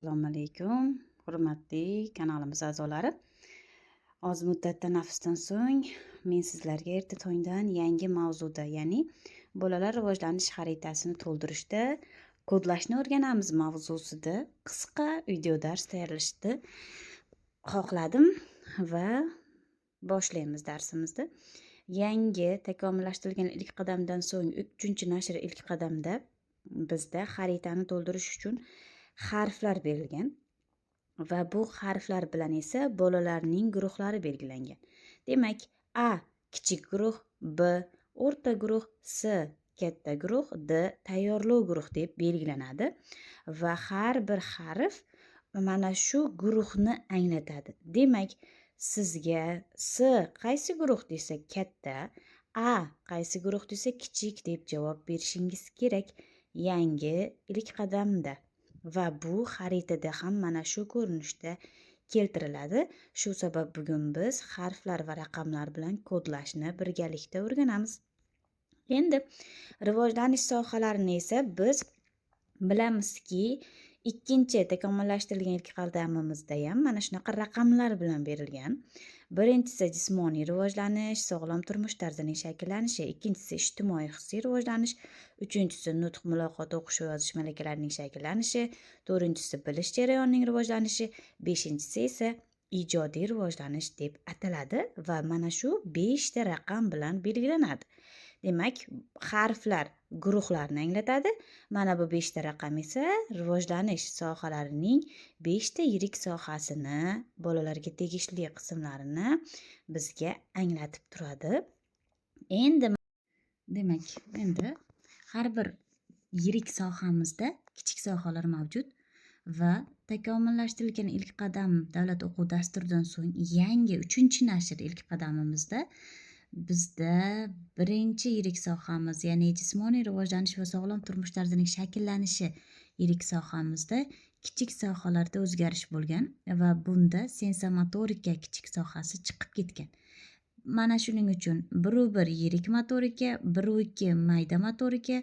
Assalomu alaykum, hurmatli kanalimiz a'zolari. Oz muddat tanaffusdan so'ng men sizlarga erta tongdan yangi mavzuda, ya'ni bolalar rivojlanish xaritasini to'ldirishda kodlashni o'rganamiz mavzusida qisqa video dars tayyorlashni xohladim va boshlaymiz darsimizni. Yangi takomillashtirilgan ilk qadamdan so'ng 3-nashr ilk qadamda bizda xaritani to'ldirish uchun harflar berilgan va bu harflar bilan esa bolalarning guruhlari belgilangan. Demak, A kichik guruh, B o'rta guruh, C katta guruh, D tayyorlov guruh deb belgilanadi va har bir harf mana shu guruhni anglatadi. Demak, sizga S qaysi guruh desa katta, A qaysi guruh desa kichik deb javob berishingiz kerak yangi ilk qadamda. Va bu xaritada ham mana shu ko'rinishda keltiriladi. Shu sabab bugun biz harflar va raqamlar bilan kodlashni birgalikda o'rganamiz. Endi rivojlanish sohalarini esa biz bilamizki, ikkinchi takomillashtirilgan ilk qadamimizda ham mana shunaqa raqamlar bilan berilgan. Birinchisi jismoniy rivojlanish, sog'lom turmush tarzining shakllanishi, ikkinchisi ijtimoiy hissiy rivojlanish, uchinchisi nutq, muloqot, o'qish va yozish malakalarining shakllanishi, to'rtinchisi bilish jarayonining rivojlanishi, beshinchisi esa ijodiy rivojlanish deb ataladi va mana shu 5 ta raqam bilan belgilanadi. Demak, harflar guruhlarni anglatadi. Mana bu 5 ta raqam esa rivojlanish sohalarining 5 ta yirik sohasini, bolalarga tegishli qismlarini bizga anglatib turadi. Endi demak, endi har bir yirik sohamizda kichik sohalar mavjud va takomillashtirilgan ilk qadam davlat o'quv dasturidan so'ng yangi 3-nashr ilk qadamimizda bizda birinchi yirik sohamiz, ya'ni jismoniy rivojlanish va sog'lom turmush tarzining shakllanishi yirik sohamizda kichik sohalarda o'zgarish bo'lgan va bunda sensomotorika kichik sohasi chiqib ketgan. Mana shuning uchun 1.1 yirik motorika, 1.2 mayda motorika,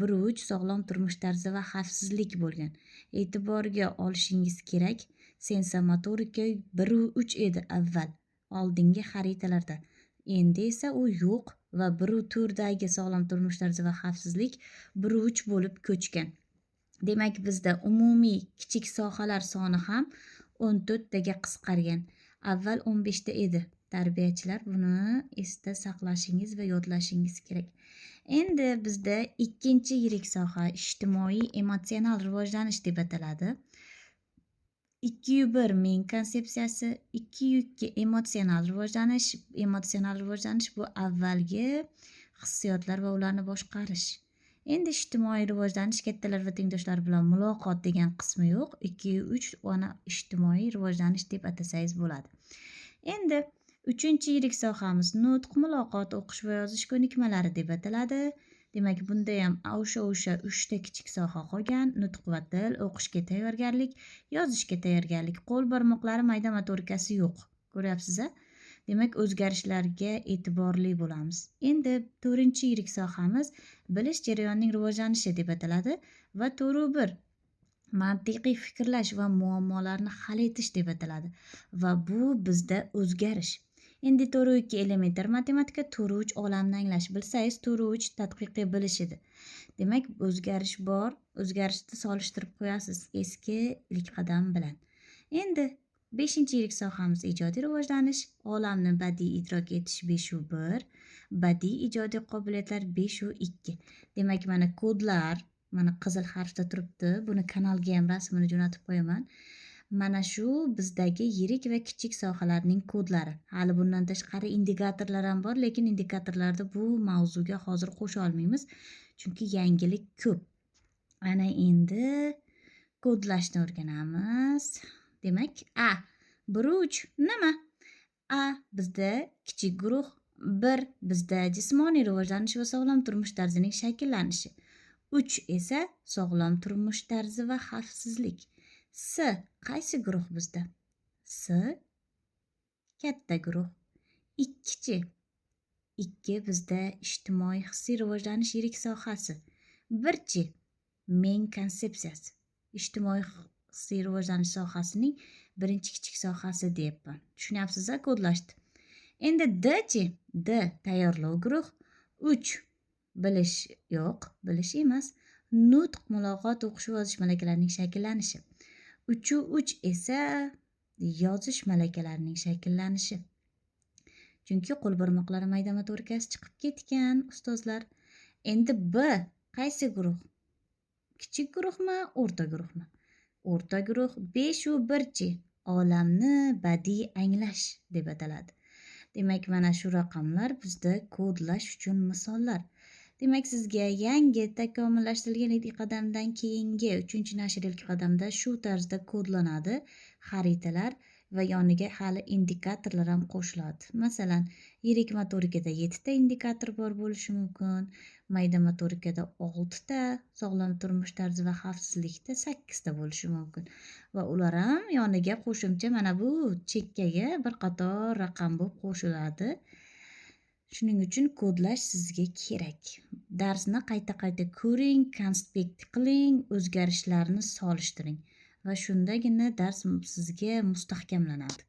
1.3 sog'lom turmush tarzi va xavfsizlik bo'lgan. E'tiborga olishingiz kerak, sensomotorika 1.3 edi avval, oldingi xaritalarda. Endi esa u yo'q va 1.4dagi sog'lom turmush tarzi va xavfsizlik 1.3 bo'lib ko'chgan. Demak, bizda umumiy kichik sohalar soni ham 14 taga qisqargan. Avval 15 ta edi. Tarbiyachilar buni esda saqlashingiz va yodlashingiz kerak. Endi bizda ikkinchi yirik soha ijtimoiy emotsional rivojlanish deb ataladi. 2.1 men konsepsiyasi, 2.2 emotsional rivojlanish. Emotsional rivojlanish bu avvalgi hissiyotlar va ularni boshqarish. Endi ijtimoiy rivojlanish kattalar va tengdoshlar bilan muloqot degan qismi yo'q. 2.3 ana ijtimoiy rivojlanish deb atasangiz bo'ladi. Endi 3-yirik sohamiz nutq, muloqot, o'qish va yozish ko'nikmalari deb ataladi. Demak, bunda ham o'sha 3 ta kichik soha qolgan. Nutq va til, o'qishga tayyorgarlik, yozishga tayyorgarlik, qo'l barmoqlari mayda motorikasi yo'q. Ko'ryapsiz-a? Demak, o'zgarishlarga e'tiborli bo'lamiz. Endi 4-yirik sohamiz bilish jarayonining rivojlanishi deb ataladi va 4.1 mantiqiy fikrlash va muammolarni hal etish deb ataladi va bu bizda o'zgarish. Endi 4.2 elementar matematika, 4.3 olamni anglash. Bilsangiz, 4.3 tadqiqiy bilish edi. Demak, o'zgarish bor. O'zgarishni solishtirib qo'yasiz eski ilk qadam bilan. Endi 5-yirik sohamiz ijodiy rivojlanish, olamni badiiy idrok etish 5.1, badiiy ijodiy qobiliyatlar 5.2. Demak, mana kodlar, mana qizil harfda turibdi. Buni kanalga ham rasmini jo'natib qo'yaman. Mana shu bizdagi yirik va kichik sohalarning kodlari. Hali bundan tashqari indikatorlar ham bor, lekin indikatorlarni bu mavzuga hozir qo'sha olmaymiz, chunki yangilik ko'p. Ana endi kodlashni o'rganamiz. Demak, A 1.3 nima? A bizda kichik guruh, 1 bizda jismoniy rivojlanish va sog'lom turmush tarzining shakllanishi. 3 esa sog'lom turmush tarzi va xavfsizlik. S qaysi guruh bizda? S katta guruh. 2-chi. 2 bizda ijtimoiy hissiy rivojlanish yirik sohasi. 1-chi men konsepsiyasi. Ijtimoiy Hissiy rivojlanish sohasining birinchi kichik sohasi deyapman. Tushunyapsiz-a kodlashni? Endi D-chi? D tayyorlov guruh, 3 bilish yo'q, bilish emas, nutq, muloqot, o'qish va yozish malakalarining shakllanishi. 3 3 esa yozish malakalarining shakllanishi. Chunki qo'l barmoqlari mayda motorikasi chiqib ketgan ustozlar. Endi B qaysi guruh? Kichik guruhmi, o'rta guruhmi? O'rta guruh. 5 u 1-chi olamni badiiy anglash deb ataladi. Demak, mana shu raqamlar bizda kodlash uchun misollar. Demak, sizga yangi takomillashtirilgan ilk qadamdan keyingi 3-nashr ilk qadamda shu tarzda kodlanadi xaritalar va yoniga hali indikatorlar ham qo'shiladi. Masalan, yirik motorikada 7 ta indikator bor bo'lishi mumkin, mayda motorikada 6 ta, sog'lom turmush tarzi va xavfsizlikda 8 ta bo'lishi mumkin. Va ular ham yoniga qo'shimcha mana bu chekkaga bir qator raqam bo'lib qo'shiladi. Shuning uchun kodlash sizga kerak. Darsni qayta-qayta ko'ring, konspekt qiling, o'zgarishlarni solishtiring va shundagina dars sizga mustahkamlanadi.